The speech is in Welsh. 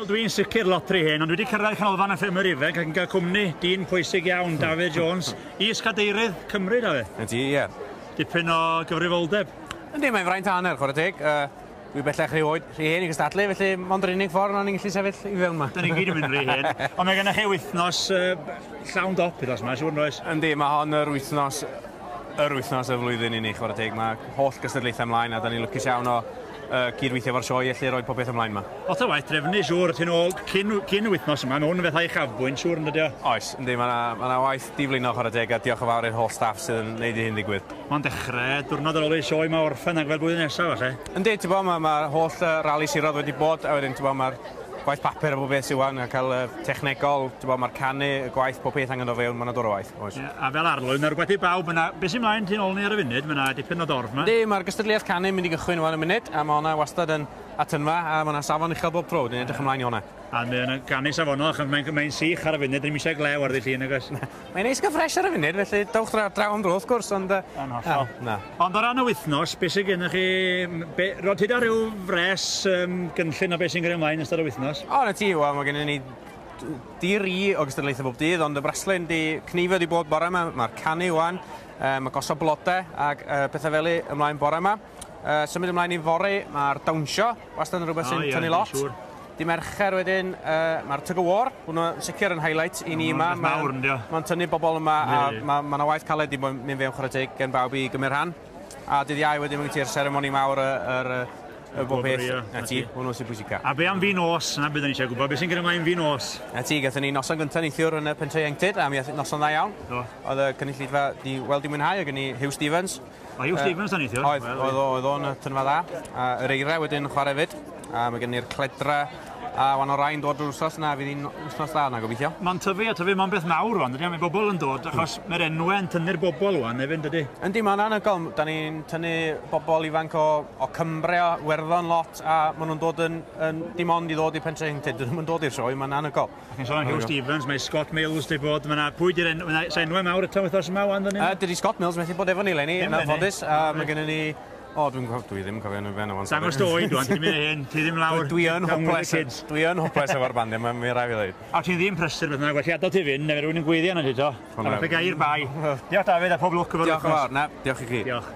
Wel, dwi'n sicr lot rhy hen, ond dwi wedi cyrraedd Canolfan y Ffermwyr Ifanc ac yn cael cwmni dyn pwysig iawn, Dafydd Jones, is-gadeirydd Cymru, Dafydd. Ydy, ie. Dipyn o gyfrifoldeb. Yndi, mae'n fraint a hanner, chwarae teg. Dwi bellach rhy oed, rhy hen i gystadlu, felly mond yr unig ffordd o'n i'n gallu sefyll i fewn 'ma. Da ni gyd yn mynd rhy hen. Ond mae gennych chi wythnos llawn dop wythnos yma, siŵr oes? Yndi, mae hon yr wythnos, yr wythnos y flwyddyn i ni, chwarae teg. Mae holl gystadlaethau ymlaen a da ni'n lwcus iawn o cydweithio efo'r sioe allu rhoi popeth ymlaen 'ma. Lot o waith drefnu, siŵr, ti'n ôl cyn y wythnos yma, mae hwn yn fethau uchafbwynt, siŵr yn dydio? Oes, yndi, mae yna waith diflino, chwarae teg, a diolch yn fawr i'r holl staff sydd yn neud i hyn ddigwydd. Mae'n dechrau, diwrnod ar ôl i sioe yma orffen ac fel blwyddyn nesaf, falle. Yndi, ti'n bod, mae'r ma holl rali sirodd wedi bod, a wedyn, ti'n bod, mae'r gwaith papur a bob beth sydd wan, a cael technegol, ti'n bod, mae'r canu, y gwaith, pob peth angen o fewn, mae'n dod o waith, oes. Yeah, a fel arlwy, mae'r rhywbeth i bawb yna, beth sy'n mlaen ti'n ôl ni ar y funud, mae yna dipyn o dorf yma. Yndi, mae'r gystadleuaeth canu yn mynd i gychwyn wan y munud, a mae hwnna wastad yn atynfa, a mae yna safon uchel bob tro, dwi'n edrych ymlaen i hwnna. A mae'n ganu safonol, achos mae'n sych ar y funud, ddim eisiau glew ar ddydd Llun, nag oes? Mae'n neis gael ffres ar y funud, felly dewch draw am dro, wrth gwrs, ond... Yn hollol. Na. Ond o ran y wythnos, beth sydd gennych chi... Rod ti da rhyw fres gynllun o beth sy'n gyrru ymlaen ystod y wythnos? O, na ti, wel, mae gennym ni diri o gystadlaethau bob dydd, ond y braslun di cnifo di bod bore yma, mae'r canu wan, mae gosod blodau ac pethau fel ymlaen bore yma. Symud ymlaen i fory, mae'r dawnsio, wastad yn rhywbeth sy'n tynnu lot. Di Mercher wedyn, mae'r tug of war, hwnnw sicr yn highlight i ni yma. Mae'n tynnu bobl yma, a mae yna waith caled di mynd fewn chwarae teg gen bawb i gymryd rhan. A dydd Iau wedyn mae'n ti'r seremoni mawr y bob peth. Na ti, hwnnw sy'n pwysica. A be am fin nos, na byddwn ni eisiau gwybod, beth sy'n gyda ymlaen fin nos? Na ti, gathon ni noson gyntaf neithiwr yn y Pentre Ieuenctid, a mi ath noson dda iawn. Oedd y cynulleidfa di weld i mwynhau, oedd gen i Hugh Stevens. O, Hugh Stevens o'n neithiwr? Oedd, oedd o'n tynfa dda. A yr eira wedyn chwarae fyd. A mae gen i'r cledra a wan o rai'n dod drwy'r wsos na, fydd hi'n wythnos dda na gobeithio. Mae'n tyfu a tyfu, mae'n beth mawr rwan, dydy? Mae bobl yn dod, achos mae'r enwau yn tynnu'r bobl rwan, hefyd, dydy? Yndi, mae'n anhygoel. Da ni'n tynnu bobl ifanc o Cymru, o Werddon lot, a maen nhw'n dod yn dim ond i ddod i'r Pentre Ieuenctid, dyn nhw'n dod i'r sioe, mae'n anhygoel. Ac yn sôn am Hugh Stevens, mae Scott Mills di bod, mae yna, pwy di'r enw, mae yna enwau mawr eto wythnos yma, wan, dyn ni? Dydy Scott Mills methu bod efo ni, leni, yn anffodus, a mae gennym ni... O, dwi ddim yn cofio enw fe wan. Dangos dy oed, wan, ti'n mynd hyn, ti ddim lawr. Dwi yn hopeless, dwi yn hopeless efo'r bandiau, mae'n mi rai fi ddweud. A ti'n ddim prysur beth bynnag, felly adael ti fynd, neu rhywun yn gweiddi arno ti to. A fath o gair bai. Diolch Dafydd, a pob lwc efo'r Diolch yn fawr, na, diolch i chi. Diolch.